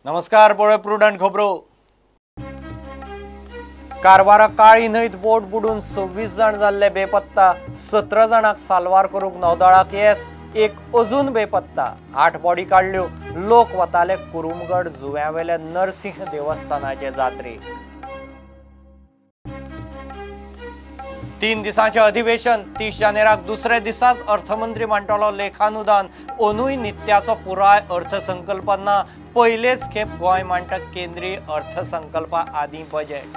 नमस्कार, पळय प्रुडंट खबरो. कारवारा काळी न्हंयत बोट बुडून 26 जाण जाल्ले बेपत्ता, 17 जाणांक साल्वार करूंक नौदळाक येस, एक अजून बेपत्ता. 8 बॉडी काडल्यो. लोक वताले कुरुमगड जुव्यावेल्या नरसिंह देवस्थानाचे जात्रेक. 3 दिसांचें अधिवेशन 30 जानेराक दुसऱ्या दिसाच अर्थमंत्री मांडटलो लेखानुदान. अंदूय नित्याचो पुराय अर्थसंकल्प ना. पयलेच खेप गोंय मांडटा केंद्रीय अर्थसंकल्पा आदीं बजेट.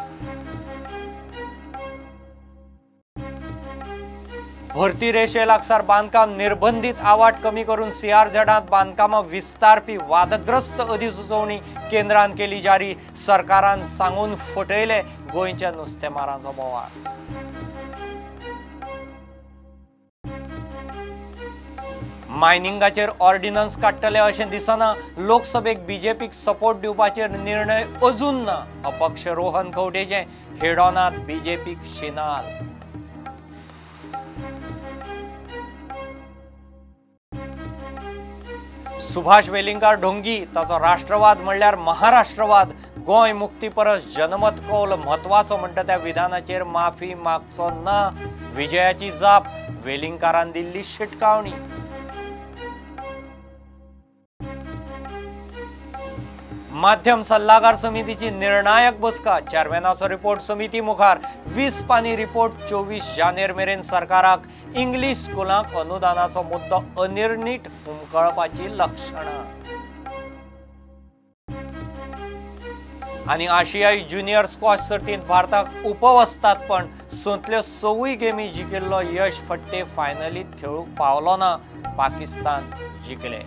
भरती रेशे लागसार बांदकाम निर्बंधीत आवाट कमी करून सीआरझेडांत बांदकामां विस्तारपी वादग्रस्त अधिसुचोवणी केंद्रान केली जारी. सरकारान सांगून फटयले गोंयच्या नुस्तेमारांचो बोवाळ. मायनिंगाचेर ऑर्डिनन्स काडटले अशें दिसना. लोकसभेक बीजेपीक सपोर्ट दिवपाचेर निर्णय अजून ना. अपक्ष रोहन खंवटेचें हेडोनात बीजेपीक शिनाल. सुभाष वेलिंगकार ढोंगी, ताचो राष्ट्रवाद म्हणल्यार महाराष्ट्रवाद. गोंय मुक्ती परस जनमत कौल म्हत्वाचो म्हणटा त्या विधानाचेर माफी मागचो ना. विजयाची जाप वेलिंगकारान दिल्ली शिटकावणी. माध्यम सल्लागार समितीची निर्णायक बसका. चेअरमॅनाचो रिपोर्ट समिती मुखार. 20 पानी रिपोर्ट 24 जानेर मेरेन सरकाराक. इंग्लीश स्कुलांक अनुदानाचो मुद्दो अनिर्णीत हुमकळपाची लक्षणां. आनी आशियाई ज्युनियर स्क्वॉश सर्तींत भारताक उपवस्तादपण. 6 6 गेमी जिखिल्लो यश फट्टे फायनलींत खेळूंक पावलो ना. पाकिस्तान जिखले.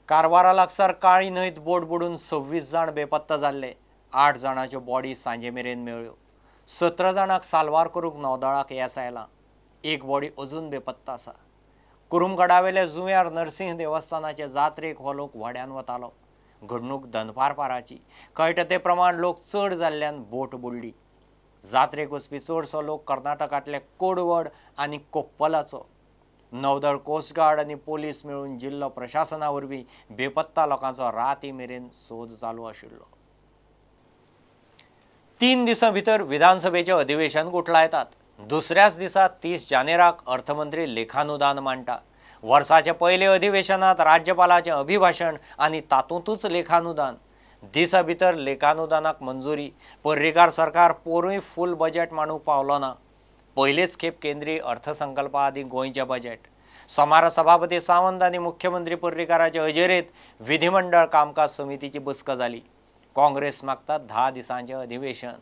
कारवारा लागसार काळी न्हंयत बोट बुडून 26 जाण बेपत्ता जाल्ले. 8 जाणांच्यो बॉडी सांजे मेरेन मेळ्ळ्यो. 17 जाणांक साल्वार करूंक नौदळाक येस आयलां. एक बॉडी अजून बेपत्ता आसा. कुरुमगडावेल्या जुंव्यार नरसिंह देवस्थानाचे जात्रेक हो लोक व्हड्यान वतालो. घडणूक दनपार पाराची. कळटा ते प्रमाण लोक चड जाल्ल्यान बोट बुडली. जात्रेक वचपी चडसो लोक कर्नाटकांतले कोडवड आनी कोप्पलाचो. नौदळ, कोस्टगार्ड आनी पोलीस मेळून जिल्लो प्रशासना वरवीं बेपत्ता लोकांचो राती मेरेन सोद चालू आशिल्लो. 3 दिसां भितर विधानसभेचें अधिवेशन गुठलायतात. दुसऱ्याच दिसा 30 जानेराक अर्थमंत्री लेखानुदान मांडटा. वर्साच्या पयले अधिवेशनांत राज्यपालाचें अभिभाशण आनी तातूंतच लेखानुदान. दिसा भितर लेखानुदानाक मंजुरी. पर्रीकार सरकार पोरूय फूल बजेट मांडूंक पावलो ना. पयलेच खेप केंद्रीय अर्थसंकल्पा आदीं गोंयचें बजेट. सोमारा सभापती सावंत आनी मुख्यमंत्री पर्रीकाराचे हजेरेंत विधिमंडळ कामकाज समितीची बसका जाली. काँग्रेस मागता 10 दिसांचें अधिवेशन.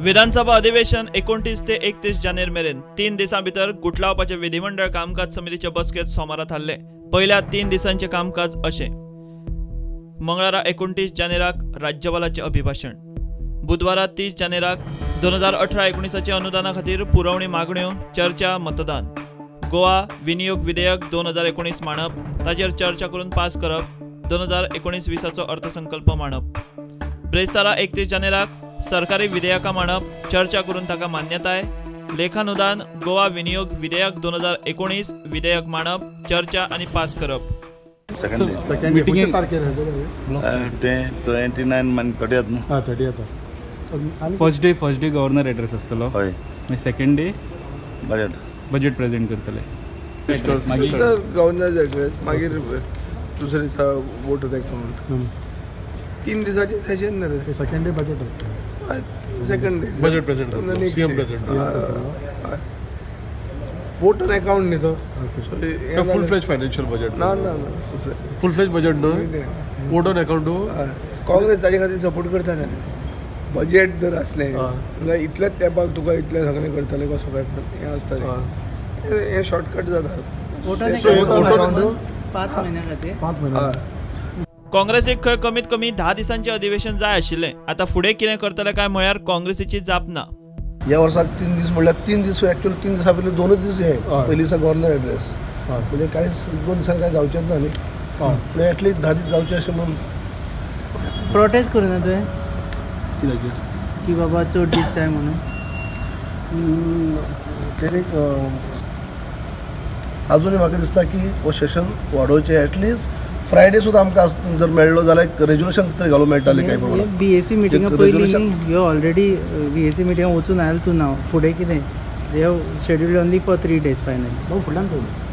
विधानसभा अधिवेशन 29 ते 31 जानेर मेरेन 3 दिसां भितर गुठलावपाचे विधिमंडळ कामकाज समितीचे बसकेंत सोमारा थारले. पयल्या 3 दिसांचें कामकाज अशें: मंगळारा 29 जानेराक राज्यपालाचें अभिभाशण, बुधवारा 30 जानेराक 2018-19 अनुदाना खातीर पुरवणी मागण्यो, चर्चा, मतदान, गोवा विनियोग विधेयक 2019 मांडप, ताचेर चर्चा करून पास करप, 2019-20 अर्थसंकल्प मांडप. ब्रेस्तारा 31 जानेराक सरकारी विधेयकां मांडप, चर्चा करून ताका मान्यताय, लेखानुदान, गोवा विनियोग विधेयक 2019 विधेयक मांडप, चर्चा आनी पास करप. सेकंड डे तारखेर 29 मागीर 30 न्हू. हां 30. फर्स्ट डे गव्हर्नर एड्रेस आसतलो. हय. मागीर सेकंड डे बजेट प्रेझेंट करतले. गव्हर्नर एड्रेस, मागीर दुसरे दिसा वोट अकाउंट. 3 दिसाचे सेशन ना रे. सेकंड डे बजेट आसता. Second day budget present, CM present. Vote on account न्ही तो. फुल फ्लेज फायनान्शियल बजेट ना ना ना फुल फ्लेज बजेट न्हय, वोट ऑन अकाउंट. काँग्रेस ताजे खातीर सपोर्ट करता न्ही. बजेट जर आसलें जाल्यार इतल्याच तेंपाक तुका इतलें सगळें करतलें कसो काय हें आसतलें. हें शॉर्टकट जाता. 5 म्हयन्या खातीर. 5 म्हयने. काँग्रेसीक खंय कमीत कमी 10 दिसांचें अधिवेशन जाय आशिल्लें. आतां फुडें कितें करतले काय म्हळ्यार काँग्रेसीची जाप ना. ह्या वर्साक 3 दीस म्हणल्यार 3 दीस एक्चुअल 3 दिसां पयलीं 2 दीस हे. पयलीं दिसा गव्हर्नर एड्रेस म्हणजे कांय 2 दिसांनी कांय जावचेंच ना न्ही. पूण एटलिस्ट 10 दीस जावचे अशें म्हणून. प्रोटेस्ट करूं ना तुवें कित्याचेर की बाबा चड दीस जाय म्हणून? तेणी आजुनूय म्हाका दिसता की हो सेशन वाडोवचें. एटलिस्ट फ्रायडे सुद्दां आमकां जर मेळ्ळो जाल्यार रेजोल्युशन तरी घालूंक मेळटालें कांय प्रमाणात. बीएसी मिटिंगा पयलीं ह्यो ऑलरेडी बीएसी मिटिंगा वचून आयला तूं ना फुडें कितें they have scheduled only for 3 days finally. फुडल्यान पळोवया.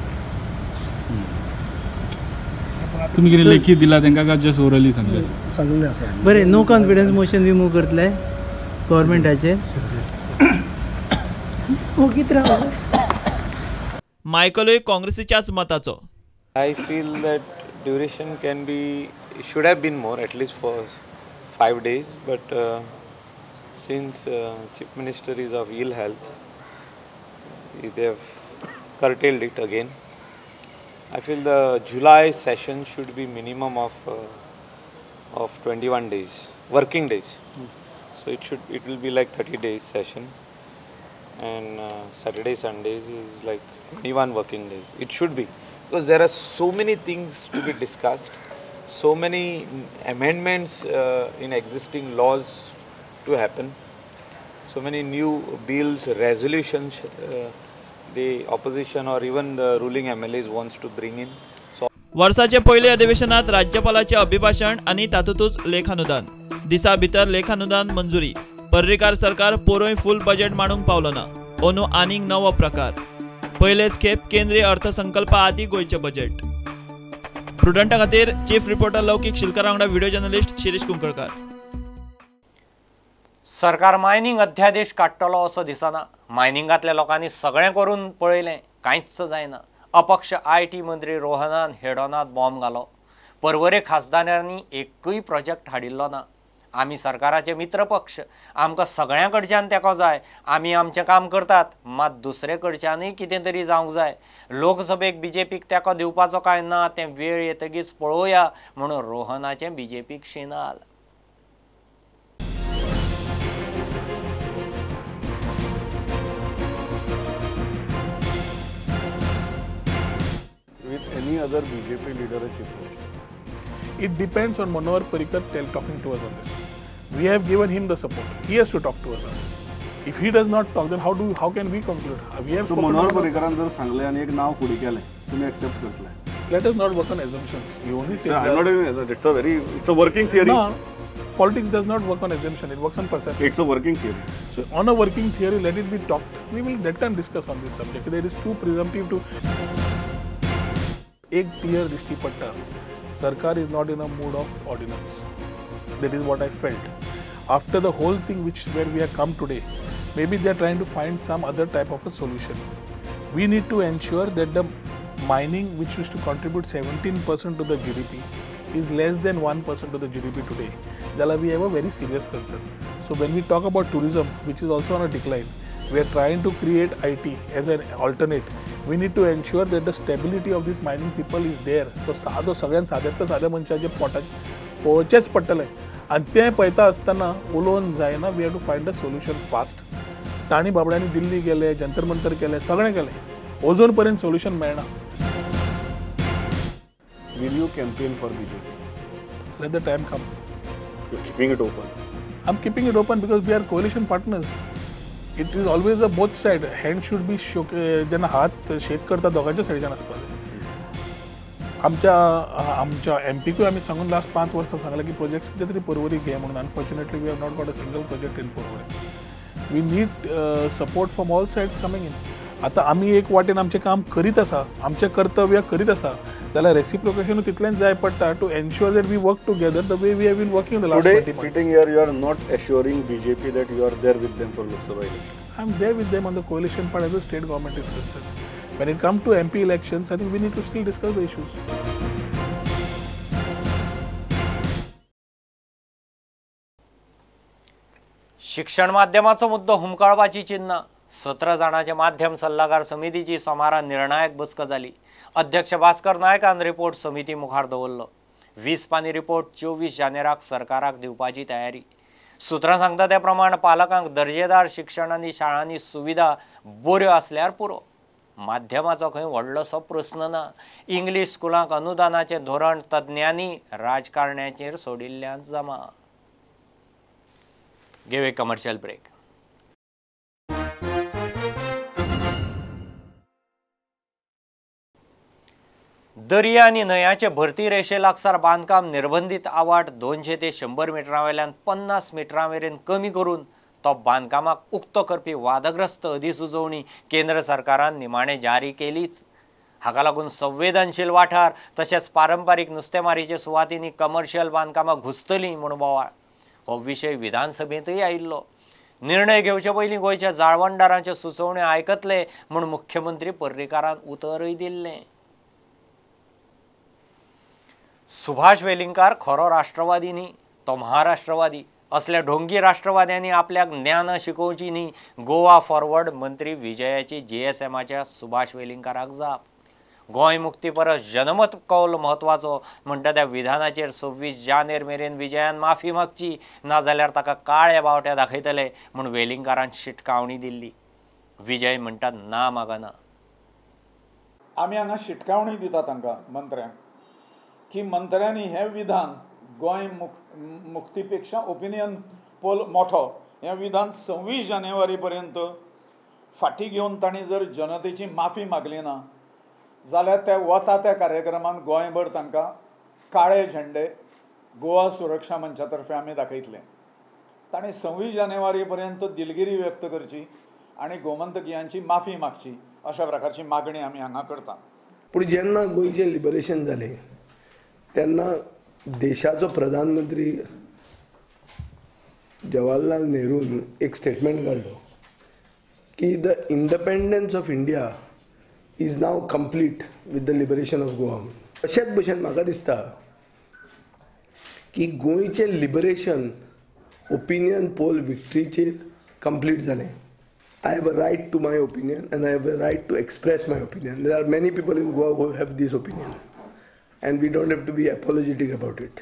तुमी कितें लेखी दिला तांकां काय जस्ट ओरली सांगलें? सांगलें आसा. बरें, नो कॉन्फिडन्स मोशन बी मूव करतले गव्हर्मेंटाचेर? ओगीत राव. मायकलूय काँग्रेसीच्याच मताचो. I feel that duration can be should have been more, at least for 5 days, but since Chief Minister is of ill health, they have curtailed it again. I feel the July session should be minimum of 21 days, working days. So it will be like 30 days session, and Saturday, Sundays is like 21 working days. It should be, because there are so many things to be discussed, so many amendments in existing laws to happen, so many new bills, resolutions the opposition or even the ruling MLAs wants to bring in. So वर्साचे पयले अधिवेशनात राज्यपालाचे अभिभाषण आनी तातूंतच लेखानुदान. दिसा भितर लेखानुदान मंजुरी. पर्रीकार सरकार पोरूय फुल बजेट मांडूंक पावलो ना. अंदू आनीक नवो प्रकार. पयलेच खेप केंद्रीय अर्थसंकल्पा आदी गोंयचें बजेट. प्रुडंटा खातीर चीफ रिपोर्टर लौकीक शिलकार वांगडा व्हिडिओ जर्नलिस्ट शिरीष कुंकळकार. सरकार मायनिंग अध्यादेश काडटलो असो दिसना. मायनिंगांतल्या लोकांनी सगळें करून पळयलें, कांयच जायना. अपक्ष IT मंत्री रोहनान हेडोनात बॉम्ब घालो. पर्वरे खासदारांनी एकूय प्रोजेक्ट हाडिल्लो ना. आमी सरकाराचे मित्र पक्ष, आमकां सगळ्यां कडच्यान तेंको जाय. आमी आमचें काम करतात, मात दुसरे कडच्यानूय कितें तरी जावंक जाय. लोकसभेक बीजेपीक तेंको दिवपाचो काय ना तें वेळ येतकीच पळोवया म्हणून रोहनाचें बीजेपीक शिनाल. With any other BJP leader or chief minister? It depends on Manohar Parrikar talking to us on this. We have given him the support. He has to talk to us on this. If he does not talk, then how can we conclude? We have so Manohar Parrikaran जर सांगले आणि एक नाव फुडें केलें, तुम्ही accept करतले? Let us not work on assumptions. You only take. I'm not even. It's a working theory. No, politics does not work on assumption. It works on perception. It's a working theory. So on a working theory, let it be talked. We will that time discuss on this subject. It is too presumptive to. एक clear दिश्टी पडटा, सरकार is not in a mood of ordinance. That is what I felt after the whole thing which where we have come today. Maybe they are trying to find some other type of a solution. We need to ensure that the mining which used to contribute 17% to the GDP is less than 1% to the GDP today. जाल्यार we have a very serious concern. So when we talk about tourism, which is also on a decline, we are trying to create IT as an alternate. We need to ensure that the stability of these mining people is there. तो सादो सगळ्यान साद्यांतल्या साद्या मनशाचे पोटाचें पळोवचेंच पडटलें आनी तें पळयता आसतना उलोवन जायना. We have to find a solution fast. तांणी बाबड्यांनी दिल्ली गेले, जंतर मंतर केलें, सगळें केलें, अजून पर्यंत सोल्युशन मेळना. Will you campaign for BJP? Let the time come. You're keeping it open. I'm keeping it open because we are coalition partners. It is always a both side. Hand should be shook. जेन्ना हात शेक करता दोगांच्या सायडीच्यान आसपाक जाय. आमच्या आमच्या एमपीकूय आमी सांगून लास्ट 5 वर्सां सांगलें की प्रोजेक्ट्स कितें तरी पर्वरी घे म्हणून. Unfortunately we have not got a single project in Porvorim. We need support from all sides coming in. आतां आमी एक वाटेन आमचें काम करीत आसा, आमचें कर्तव्य करीत आसा, जाल्यार रेसिप्रोकेशन तितलेंच जाय पडटा to ensure that we work together the way we have been working the last 20 months. Sitting here you are not assuring BJP that you are there with them for Lok Sabha election. I am there with them on the coalition part as the state government is concerned. When it comes to MP elections, I think we need to still discuss the issues. शिक्षण माध्यमाचो मुद्दो हुमकळपाची चिन्ह. 17 जाणांचे माध्यम सल्लागार समितीची सोमारा निर्णायक बसका जाली. अध्यक्ष भास्कर नायकान रिपोर्ट समिती मुखार दवरलो. 20 पानी रिपोर्ट 24 जानेराक सरकाराक दिवपाची तयारी. सूत्रां सांगता त्या प्रमाण पालकांक दर्जेदार शिक्षण आनी शाळांनी सुविधा बऱ्यो आसल्यार पुरो. माध्यमाचो खंय व्हडलोसो प्रस्न ना. इंग्लीश स्कुलांक अनुदानाचें धोरण तज्ञांनी राजकारण्याचेर सोडिल्ल्यान जमा. Give a commercial break. दर्या आनी न्हंयाचे भरती रेशे लागसार बांदकाम निर्बंधीत आवाट 200 ते 100 मिटरां वयल्यान 50 मिटरां मेरेन कमी करून तो बांदकामाक उक्तो करपी वादग्रस्त अधिसुचोवणी केंद्र सरकारान निमाणे जारी केलीच। हाका लागून संवेदनशील वाठार तशेंच पारंपारीक नुस्तेमारीचे सुवातींनी कमर्शियल बांदकामां घुसतलीं म्हूण बोवाळ। हो विशय विधानसभेंतय आयिल्लो। निर्णय घेवचे पयलीं गोंयच्या जाळवणदारांच्यो सुचोवण्यो आयकतले म्हूण मुख्यमंत्री पर्रीकारान उतरूय दिल्लें। सुभाष वेलिंगकार खरो राष्ट्रवादी न्ही, तो महाराष्ट्रवादी। असल्या ढोंगी राष्ट्रवाद्यांनी आपल्याक ज्ञान शिकोवची न्ही। गोवा फॉरवर्ड मंत्री विजयाची जीएसएमाच्या सुभाष वेलिंगकाराक जाप। गोंय मुक्ती परस जनमत कौल म्हत्वाचो म्हणटा त्या विधानाचेर 26 जानेर मेरेन विजयान माफी मागची, नाजाल्यार ताका काळे बावटे दाखयतले म्हूण वेलिंगकारान शिटकावणी दिल्ली। विजय म्हणटा ना मागना। आमी हांगा शिटकावणी दिता तांकां मंत्र्यांक की मंत्र्यांनी हें विधान गोंय मुक्तीपेक्षा ओपिनियन पोल मोठो हें विधान 26 जानेवारी पर्यंत फाटीं घेवन तांणी जर जनतेची माफी मागली ना जाल्यार त्या वता त्या कार्यक्रमांत गोंयभर तांकां काळे झेंडे गोवा सुरक्षा मंचा तर्फे आमी दाखयतले। तांणी 26 जानेवारी पर्यंत दिलगिरी व्यक्त करची आनी गोमंतकियांची माफी मागची अशा प्रकारची मागणी आमी हांगा करता। पूण जेन्ना गोंयचें लिबरेशन जालें तेन्ना देशाचो प्रधानमंत्री जवाहरलाल नेरून एक स्टेटमेंट काडलो की the independence of India is now complete with the liberation of Goa. अशेंच भशेन म्हाका दिसता की गोंयचें लिबरेशन ओपिनियन पोल विक्ट्रीचेर कंप्लीट जालें। I have a right to my opinion and I have a right to express my opinion. There are many people in Goa who have this opinion and we don't have to be apologetic about it.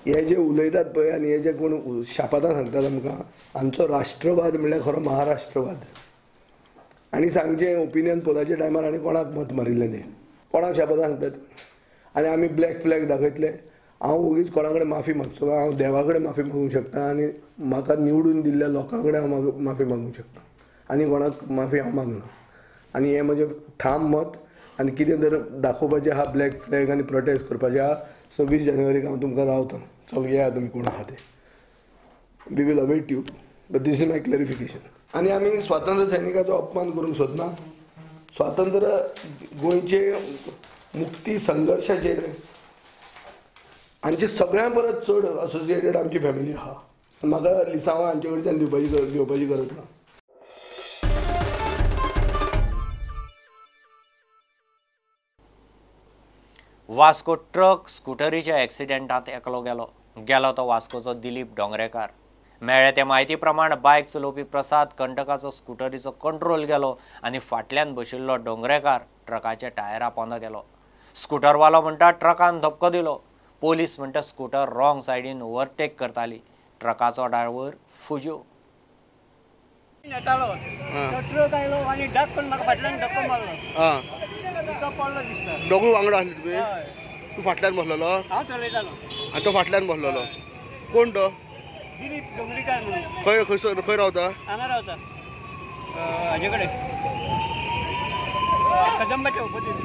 हे जे उलयतात पळय आनी हे जे कोण शापातां सांगतात आमकां, आमचो राष्ट्रवाद म्हणल्यार खरो महाराष्ट्रवाद। आनी सांगचें ओपिनियन पोलाच्या टायमार आनी कोणाक मत मारिल्लें न्ही, कोणाक शापातां सांगतात आनी आमी ब्लॅक फ्लॅग दाखयतले। हांव वोगीच कोणा कडेन माफी मागचो ना, हांव देवा कडेन माफी मागूंक शकता आनी म्हाका निवडून दिल्ल्या लोकां कडेन हांव माफी मागूंक शकता आनी कोणाक माफी हांव मागना। आनी हें म्हजें ठाम मत आनी कितें जर दाखोवपाचें आहा ब्लॅक फ्लॅग आनी प्रोटेस्ट करपाचें आहा 26 जानेवारीक हांव तुमकां रावता। चल येया तुमी कोण आहा ते, we will await you, but this is my clarification. आनी आमी स्वातंत्र्य सैनिकाचो अपमान करूंक सोदना। स्वातंत्र्य गोंयचे मुक्ती संघर्शाचेर हांचे सगळ्यां परस चड असोसिएटेड आमची फॅमिली आहा। म्हाका लिसांवां हांचे कडच्यान दिवपाची गरज ना। वास्को ट्रक स्कुटरीच्या एक्सिडेंटात एकलो गेलो। गेलो तो वास्कोचो दिलीप डोंगरेकार। मेळ्ळे ते म्हायती प्रमाण बायक चलोवपी प्रसाद कंटकाचो स्कुटरीचो कंट्रोल गेलो आनी फाटल्यान बशिल्लो डोंगरेकार ट्रकाच्या टायरा पोंदा गेलो। स्कुटरवालो म्हणटा ट्रकान धपको दिलो। पोलीस म्हणटा स्कुटर रॉंग सायडीन ओवरटेक करताली। ट्रकाचो ड्रायव्हर फुज्यो। येतालो ट्रक आयलो आनी धक्क करून म्हाका फाटल्यान धक्को मारलो। तो पडलो दिसता। दोगूय वांगडा आसले तुमी? तूं फाटल्यान बसलेलो? हांव चलयतालो आनी तो फाटल्यान बसलेलो। कोण तो? दिलीप डोंगरीकार म्हणून। खंय खंयसर खंय रावता? हांगा रावता हाजे कडेन कदंबाच्या ओपोजीट।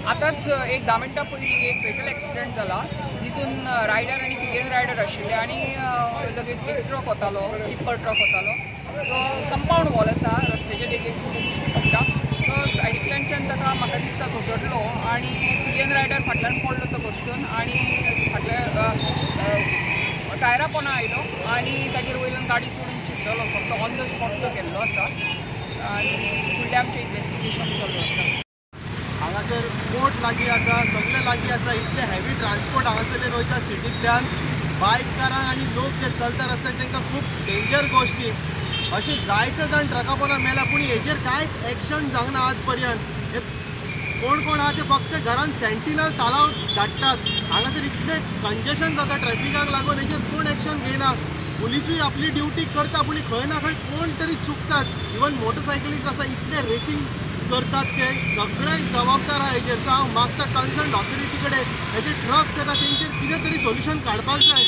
आतांच एक 10 मिनटां पयलीं एक फेटल एक्सिडंट जाला, जितून रायडर आनी पिलियन रायडर आशिल्ले आनी लगेच एक ट्रक वतालो, टिप्पर ट्रक वतालो। तो कंपावंड वॉल आसा रस्त्याच्या देगेक दिश्टी पडटा, तो सायडींतल्यानच्यान ताका म्हाका दिसता घसरलो आनी पिलियन रायडर फाटल्यान पडलो तो घसटून आनी फाटल्या टायरा पोना आयलो आनी ताजेर वयल्यान गाडी चडून चिड्डलो। फक्त ऑन the spot तो गेल्लो आसा आनी फुडलें आमचें इन्वेस्टिगेशन चालू आसा। हांगासर पोर्ट लागीं आसा, सगळें लागीं आसा, इतलें हेवी ट्रान्सपोर्ट हांगासरल्यान वयता सिटींतल्यान। बायककारांक आनी लोक जे चलता रस्त्यार तांकां खूब डेंजर गोश्टी। अशें जायते जाण ट्रका पोंदा मेला, पूण हेजेर कांयच एक्शन जावंक ना आज पर्यंत। हे कोण कोण आहा ते फक्त घरान सेंटिनल तालाव धाडटात। हांगासर इतलें कंजेशन जाता ट्रॅफिकाक लागून, हेजेर कोण एक्शन घेयना। पुलिसूय आपली ड्युटी करता, पूण खंय ना खंय कोण तरी चुकतात। इवन मोटरसायकलिस्ट आसा इतले रेसींग करतात ते सगळे जबाबदार आहा हेजेर। सो हांव मागता कन्सर्न ऑथॉरिटी कडेन हेजे ट्रक्स येता तेंचेर कितें तरी सोल्युशन काडपाक जाय।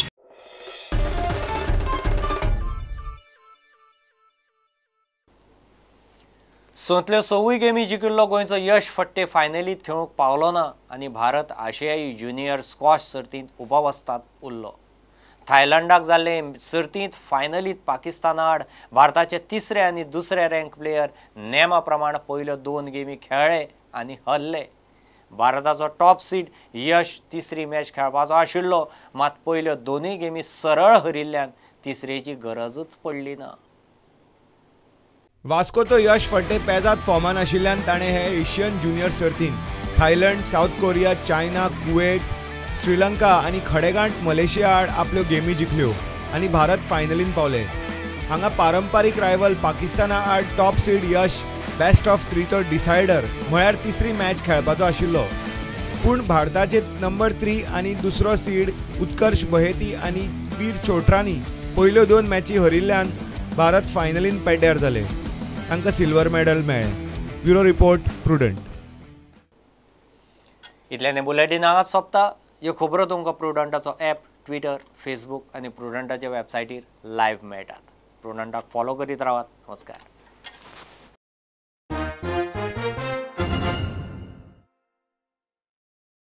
संतल्यो 6 गेमी जिखिल्लो गोंयचो यश फट्टे फायनलींत खेळूंक पावलो ना आनी भारत आशियाई ज्युनियर स्क्वॉश सर्तींत उपावस्थांत उरलो. थायलंडाक जाल्ले सर्तींत फायनलींत पाकिस्ताना आड भारताचे तिसरे आनी दुसरे रँक प्लेयर नेमा प्रमाण पयल्यो 2 गेमी खेळ्ळे आनी हरले. भारताचो टॉप सीड यश तिसरी मॅच खेळपाचो आशिल्लो, मात पयल्यो 2 गेमी सरळ हरिल्ल्यान तिसरेची गरजूच पडली ना. वास्कोचो यश फट्टे पेजात फॉर्मान आशिल्ल्यान ताणें हे एशियन ज्युनियर सर्तींत Thailand, South Korea, China, Kuwait, Sri Lanka आनी खडेगांठ मलेशिया आड आपल्यो गेमी जिखल्यो आनी भारत फायनलींत पावले. हांगा पारंपारीक रायवल पाकिस्ताना आड top seed Yash best of 3चो decider म्हळ्यार तिसरी मॅच खेळपाचो आशिल्लो. पूण भारताचे नंबर 3 आनी दुसरो सीड उत्कर्ष बहेती आनी वीर चोटरानी पयल्यो 2 मॅची हरिल्ल्यान भारत फायनलींत पेड्ड्यार जाले. तांकां सिल्वर मेडल मेळ्ळें. Bureau report, Prudent. इतल्यान बुलेटीन हांगाच सोंपता. ह्यो खबरो तुमकां प्रुडंटाचो ॲप, ट्विटर, फेसबूक आनी प्रुडंटाच्या वेबसायटीर लायव्ह मेळटात. प्रुडंटाक फॉलो करीत रावात. नमस्कार.